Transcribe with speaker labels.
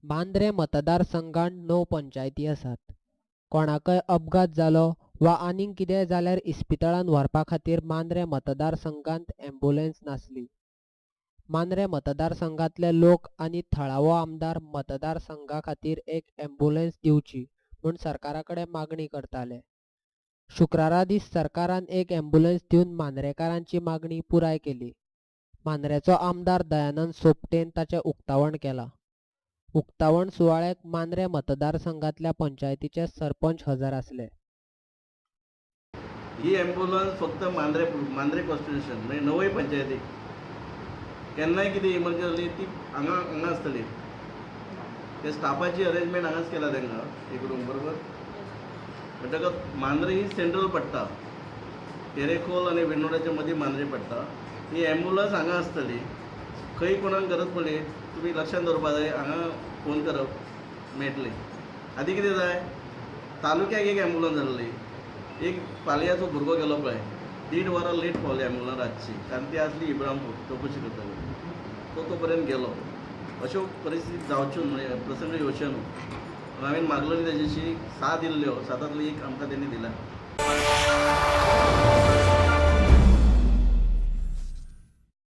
Speaker 1: मांद्रें मतदारसंघांत 9 पंचायती आसात. कोणाकय अपघात जालो वा आनीक कितेंय जाल्यार इस्पितळांत व्हरपा खातीर मांद्रें मतदारसंघांत ॲम्ब्युलन्स नासली. मांद्रें मतदारसंघांतले लोक आनी थळावो आमदार मतदारसंघा खातीर एक ॲम्ब्युलन्स दिवची म्हूण सरकारा कडेन मागणी करताले. शुक्रारा दीस सरकारान एक ॲम्ब्युलन्स दिवन मांद्रेकारांची मागणी पुराय केली. मांद्रेचो आमदार दयानंद सोपटेन ताचें उक्तावण केलां. उक्तावण सुवाळ्याक मांद्रें मतदारसंघांतल्या पंचायतीचे सरपंच हजर आसले.
Speaker 2: ही ॲम्ब्युलन्स फक्त मांद्रे मांद्रे कॉन्स्टिट्युशन म्हणजे णवय पंचायती केन्नाय कितें इमर्जन्सी जाली ती हांगा हांगा आसतली. ते स्टाफाची अरेंजमेंट हांगाच केला तांकां एक रूम बरोबर. म्हणटकच मांद्रे ही सेंट्रल पडटा, तेरेखोल आनी विर्नोड्याच्या मदीं मांद्रे पडटा. ही ॲम्ब्युलन्स हांगा आसतली. खंय कोणाक गरज पडली तुमी लक्षांत दवरपा जाय, हांगा फोन करप मेळटली. आदी कितें जाय, तालुक्याक एक ॲम्ब्युलन्स जाल्ली, एक पालयाचो भुरगो गेलो पळय, 1.5 वरां लेट पावली ॲम्ब्युलन्स रातची, कारण ती आसली इब्रामपूर चवकशी करताली, तो तो पर्यंत गेलो. अश्यो परिस्थिती जावच्यो न्हय, प्रसंग येवचे न्हू. हांवें मागलेली तेजेशी 7 दिल्ल्यो, 7तांतली एक आमकां तेणी दिल्या.